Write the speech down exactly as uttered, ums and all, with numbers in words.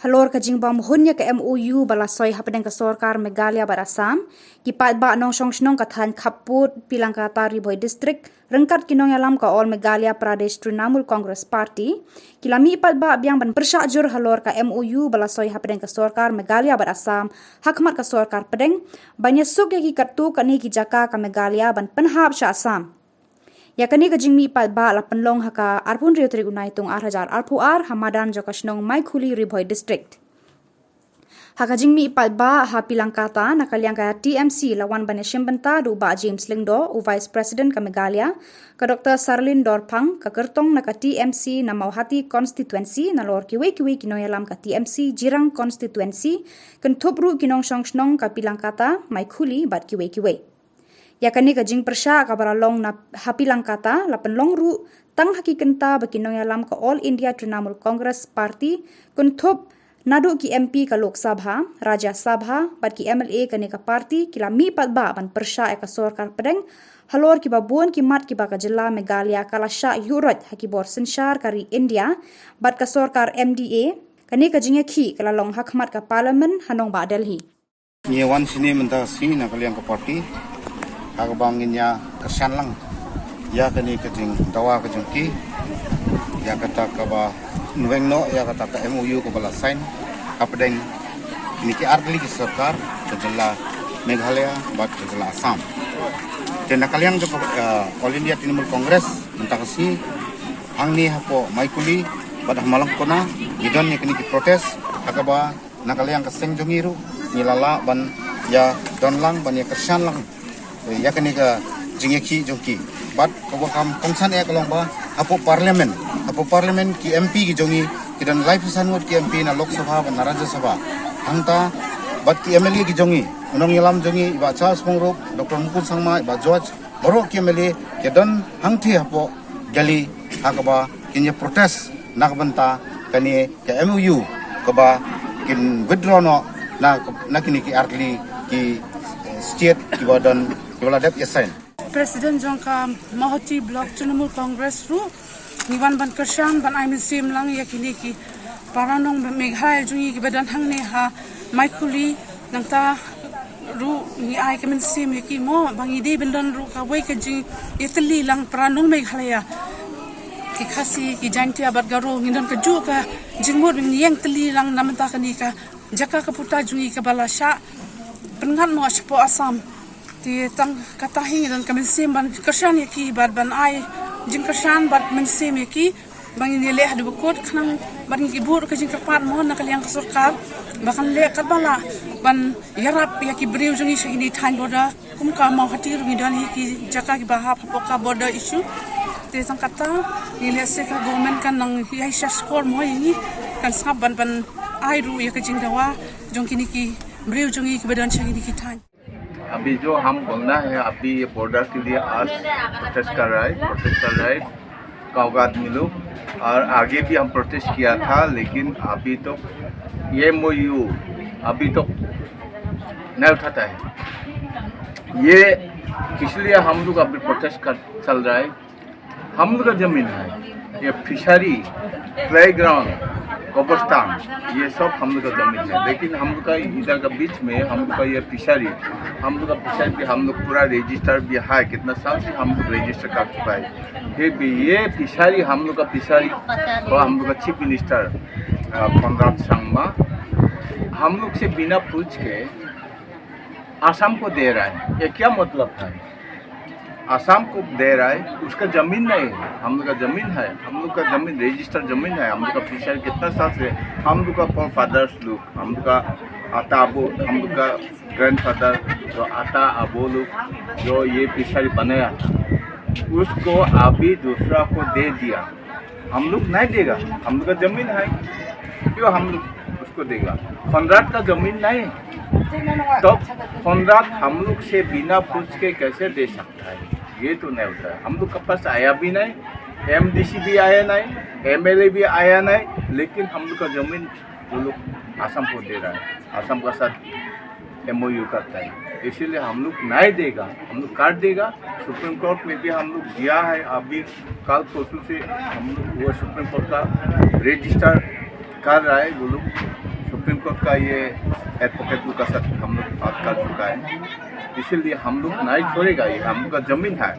Halor ka jingbym hun ïa ka M O U ba la soi hapdeng ka sorkar Meghalaya bad Assam, ki paidbah nongshong shnong ka thaiñ khappud Pilangkata, Ri Bhoi District, ryngkat ki nongïalam ka All Meghalaya Pradesh Trinamool Congress Party, ki la mih paidbah biang ban pyrshah jur halor ka M O U ba la soi hapdeng ka sorkar Meghalaya bad Assam ha khmat ka sorkar pdeng, ban ïasuk ïa ki katto katne ki jaka ka Meghalaya ban pynhap sha Assam. Ïa kane ka jingmih paidbah la pynlong ha ka arphew hynriew tarik u Naitung ar hajar arphew ar ha madan jong ka shnong Maikhuli, Ri Bhoi District. Ha ka jingmih paidbah ha Pilangkata, na ka liang ka T M C la wan ban ïashim bynta da u Bah James Lyngdoh, u Vice President ka Meghalaya, ka Doctor Sarlin Dorphang, ka kyrtong na ka T M C na Mawhati Constituency, nalor kiwei kiwei ki nongïalam ka T M C Jirang Constituency, kynthup ruh ki nongshong shnong ka Pilangkata, Maikhuli bad kiwei kiwei. Ïa kane ka jingpyrshah kaba la long na ha Pilangkata la pynlong ruh tang ha ki kynta ba ki nongïalam ka All India Trinamool Congress Party, kynthup naduh ki M P ka Lok Sabha, Rajya Sabha bad ki M L A kane ka party, ki la mih paidbah ban pyrshah ïa ka sorkar pdeng halor kiba bun ki mat kiba ka jylla Meghalaya ka la shah ïuhroit ha ki bor synshar ka ri India bad ka sorkar M D A. Kane ka jingïakhih ka la long ha khmat ka Parliament ha nongbah Delhi. Ngi wan shane mynta ka sngi na ka liang ka party, ha kaba ngin ïa kyrshan lang ïa kane ka jingdawa ka jong ki, ïa kata kaba weng noh ïa kata ka M O U kaba la sign hapdeng kine ki artylli ki sorkar, ka jylla Meghalaya bad ka jylla Assam. Te na ka liang jong ka, eh, All India Trinamool Congress mynta ka sngi, hangne hapoh Maikhuli bad ha Malangkona ngi don ïa kine ki protest, ha kaba na ka liang ka seng jong ngi ruh ngi la lah ban ïa don lang, ban ïa kyrshan lang, eh, ïa kane ka jingïakhih jong ki. Bad kaba kham kongsan eh ka long ba hapoh Parliament, hapoh Parliament ki M P ki jong ngi ki don laiphew san ngut ki M P na Lok Sabha bad na Rajya Sabha. Hangta bad ki M L A ki jong ngi, u nongïalam jong ngi i Bah Charles Pyngrope, Doctor Mukul Sangma, i Bah George, baroh ki M L A ki don hangthie hapoh Delhi, ha kaba kin ïa protest na ka bynta kane ka M O U kaba kin withdraw noh na, na kine ki artylli ki, eh, state kiba don, kiba la dep ïa sign. President jong ka Mawhati Block Trinamool Congress ruh ngi wan ban kyrshan ban ai mynsiem lang ïa kine ki para nong Meghalaya jong ngi kiba don hangne ha Maikhuli. Nangta ruh ngi ai ka mynsiem ïa ki mo ba ngi dei ban don ruh kawei ka jingïatylli lang para nong Meghalaya, ki Khasi, ki Jaintia bad Garo, ngi don kajuh ka jingmut, ngi ïeng tylli lang na bynta kane ka jaka ka puta jong ngi kaba la shah pynngat noh shapoh Assam. Te tang kata hi ngi don ka mynsiem ban kyrshan ïa ki bad ban ai jingkyrshan bad mynsiem ïa ki ba ngin ïaleh haduh ba kut, khnang bad ngi ki buh ka jingkyrpad mo na ka liang ka sorkar ba kan leh katba lah ban ïarap ïa ki briew jong ngi sha kine thaiñ border. Kum ka Mawhati ruh ngi don hi ki jaka kiba hap hapoh ka border issue. Te tang kata ngi lehse ka government kan nang ïai shah skor mo ïa ngi, kan sngap ban, ban ai ruh ïa ka jingdawa jong kine ki briew jong ngi kiba don sha kine ki thaiñ. अभी जो हम बोलना है, अभी ये बॉर्डर के लिए आज प्रोटेस्ट कर रहा है, प्रोटेस्ट कर रहा है काउगा आदमी लोग। और आगे भी हम प्रोटेस्ट किया था, लेकिन अभी तो ये एमओयू अभी तो नहीं उठाता है। ये इसलिए हम लोग अभी प्रोटेस्ट कर चल रहा है। हम लोग का जमीन है, ये फिशरी, प्लेग्राउंड, कब्रिस्तान, ये सब हम लोग का जमीन है। लेकिन हम लोग का इधर का बीच में हम लोग का ये फिशरी, हम लोग का फिशरी भी हम लोग पूरा रजिस्टर भी है, कितना साल से हम लोग रजिस्टर कर चुका है। फिर भी ये फिशरी हम लोग का फिशरी, और हम लोग का चीफ मिनिस्टर, अ, कोनराड संगमा हम लोग से बिना पूछ के आसाम को दे रहा है, ये क्या मतलब है? आसाम को दे रहा है, उसका जमीन नहीं है, हम लोग का जमीन है, हम लोग का जमीन रजिस्टर जमीन है, हम लोग का फिशर कितना साल से, हम लोग का फोर फादर्स लोग, हम लोग का आता अबू, हम लोग का ग्रैंडफादर, जो आता अबू लोग, जो ये फिशरी बनाया था, उसको अभी दूसरा को दे दिया। हम लोग नहीं देगा, हम लोग का जमीन है, क्यों हम लोग उसको देगा? कोनराड का जमीन नहीं, तो कोनराड हम लोग से बिना पूछ के कैसे दे सकता है? ये तो नहीं होता है। हम लोग के पास आया भी नहीं, एमडीसी भी आया नहीं, एमएलए भी आया नहीं, लेकिन हम लोग का जमीन वो लोग आसाम को दे रहा है, आसाम का साथ एमओयू करता है। इसीलिए हम लोग नहीं देगा, हम लोग काट देगा। सुप्रीम कोर्ट में भी हम लोग गया है, अभी कल परसों से हम लोग वो सुप्रीम कोर्ट का रजिस्टर कर रहा है वो लोग। सुप्रीम कोर्ट का ये एडवोकेट लोग का साथ हम लोग बात कर चुका है, इसीलिए हम लोग नहीं छोड़ेगा, ये हम लोग का जमीन है।